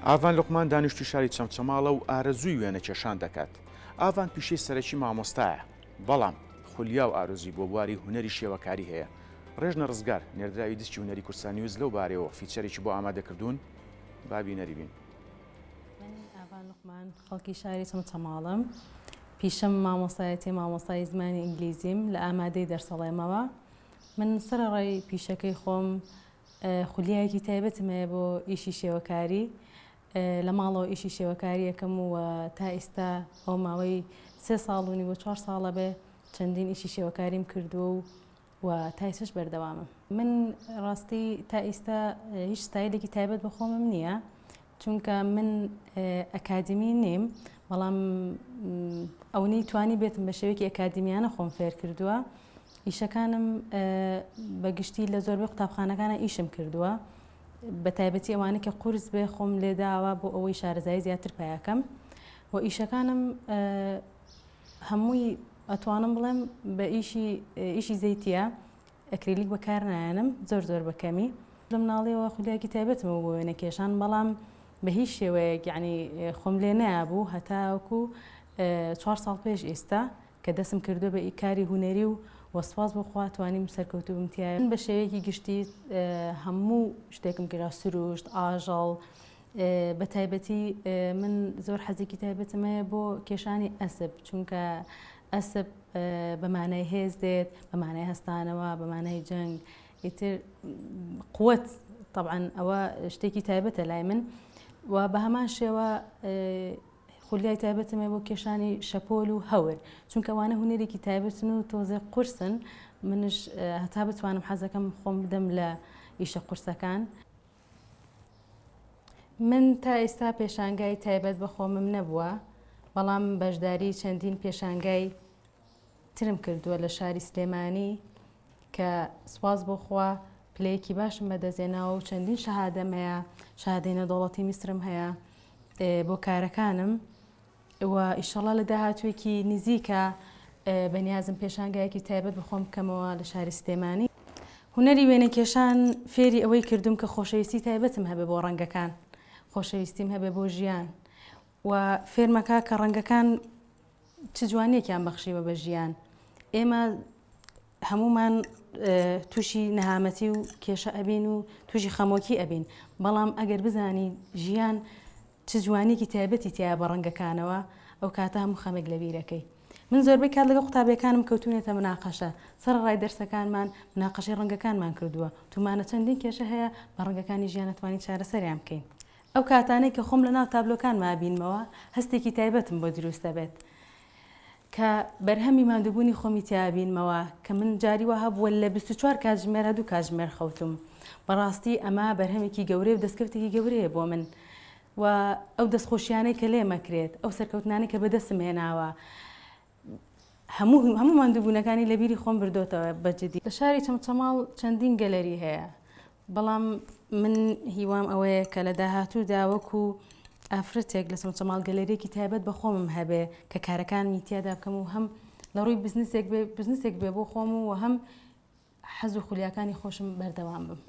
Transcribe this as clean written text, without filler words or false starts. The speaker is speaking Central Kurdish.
ئاڤان لوقمان دانیشتووی شاری چەمچەماڵە و ئارەزووی وێنەکێشان دەکات. ئاڤان پیشەی سەرەکی مامۆستایە، بەڵام خولیا و ئارەزووی بۆ بواری هونەری شێوەکاری هەیە. ڕێژنە ڕزگار، نێردراوی دیسکی هونەری کوردستان نیوز لەو بارەیەوە feature ێکی بۆ ئامادەکردوون، با بینەری بین. من ئاڤان لوقمان خەڵکی شاری چەمچەماڵم، پیشەم مامۆستایەتیە، مامۆستای زمانی ئینگلیزیم، لە ئامادەی دەرسەڵێمەوە. من سەرەڕای پیشەکەی خۆم خولیایەکی تایبەتم هەیە بۆ ئیشی شێوەکاری، لە ماڵەوە ئیشی شێوەکاری ئەکەم و تا ئیستا ئەو ماوەی 3 ساڵ و نیوە 4 ساڵە بێ چەندین ئیشی شێوەکاریم کردووە و و تا ئیستاش بەردەوامم. من ڕاستی تا ئیستا هیچ ستایلێکی تایبەت بە خۆمم نییە، چونکە من ئەکادیمی نیم، بەڵام ئەونەی توانی بێتم بە شێوەیەکی ئەکادیمیانە خۆم فێر کردووە. ئیشەکانم بە گشتی لە زۆربەی قوتابخانەکانە ئیشم کردووە، بە تایبەتی ئەوانە کە قورس بێ خۆم لێداوە بۆ ئەوەی شارەزایی زیاتر پیاکەم و ئیشەکانم هەمووی ئەتوانم بڵێم بە ئیشی ئیشی زەیتیە، ئەکریلیک بەکار نایەنم، زۆر زۆر بە کەمی. لە مناڵیەوە خولیایەکی تایبەتمە بۆ وێنەکێشان، بەڵام بە هیچ شێوەیەک یعنی خۆم لێ نایابوو هەتاوەکو 4 ساڵ پێش ئێستا کە دەسم کردووە بە کاری هونەری و وەسواس بۆ خوا توانیم سەرکەوتوو بم تیایا. من بە شێوەیەکی گشتی هەموو شتێکم کرا، سروشت، ئاژەڵ، بە تایبەتی من زۆر حەزێکی تایبەتم هەیە بۆ کێشانی ئەسپ، چونکە ئەسپ بە مانای هێز دێت، بە مانای هەستانەوە، بە مانای جەنگ، ئیتر قوت طبعا ئەوە شتێکی تایبەتە لای من و بە هەمان شێوە خولیای تایبەتم هەیە بۆ کێشانی شەپۆل و هەور، چونکە ئەوانە هونەرێکی تایبەتن و تۆزێ قورسن، منش هەتا بتوانم حەزەکەم خۆم بدەم لە ئیشە قورسەکان. من تا ئێستا پێشانگای تایبەت بە خۆمم نەبووە، بەڵام بەشداری چەندین پێشانگای ترم کردووە لە شاری سلێمانی کە سوپاس بۆ خوا پلەیەکی باشم بەدەستهێناوە و چەندین شەهادەم هەیە، شەهادەی نێودەوڵەتی میسرم هەیە بۆ کارەکانم و ئیشەڵا لە داهاتوویەکی نزیکە بەنیازم پێشانگایەکی تایبەت بە خۆم بکەمەوە لە شاری سلێمانی. هونەری وێنەکێشان فێری ئەوەی کردوم کە خۆشەویستی تایبەتم هەبێ بۆ ڕەنگەکان، خۆشەویستیم هەبێ بۆ ژیان و فێرمەکە کە ڕەنگەکان چ جوانیەکیان بەخشیوە بە ژیان. ئێمە هەمومان تووشی نەهامەتی و کێشە ئەبین و تووشی خەمۆکی ئەبین، بەڵام ئەگەر بزانی ژیان چ جوانیەکی تایبەتی تایە بە ڕەنگەکانەوە، ئەو کاتە هەموو خەمێک لەبیرەکەی. من زۆربەی کات لەگەڵ قوتابیەکانم کەوتوینەتە مناقەشە، سەرەڕای دەرسەکانمان مناقەشەی ڕەنگەکانمان کردووە، تومانە چەندین کێشە هەیە بە ڕەنگەکانی ژیان ئەتوانین چارەسەریان بکەین. ئەو کاتانەی کە خۆم لەناو تابلۆکانما ئەبینمەوە هەستێکی تایبەتم بۆ دروست دەبێت کە بەرهەمی ماندووبوونی خۆمی تیا ئەبینمەوە، کە من جاری وا هەبووە لە 24 کاتژمێرا 2 کاتژمێر خەوتوم. بەڕاستی ئەمە بەرهەمێکی گەورەیە و دەستکەوتێکی گەورەیە بۆ من و ئەو دەستخۆشیانەی کە لێم ئەکرێت، ئەو سەرکەوتنانەی کە بەدەستم هێناوە، هەموو هەموو ماندووبوونەکانی لە بیری خۆم بردۆتەوە بە جدی. لە شاری چەمچەماڵ چەندین گەلەری هەیە، بەڵام من هیوام ئەوەیە کە لە داهاتوودا وەکو ئافرەتێک لە چەمچەماڵ گەلەریەکی تایبەت بە خۆمم هەبێ کە کارەکانمی تیادا بکەم و هەم لە ڕووی بزنسێک بێ بزنسێک بێ بۆ خۆم و هەم حەز و خولیاکانی خۆشم بەردەوام بم.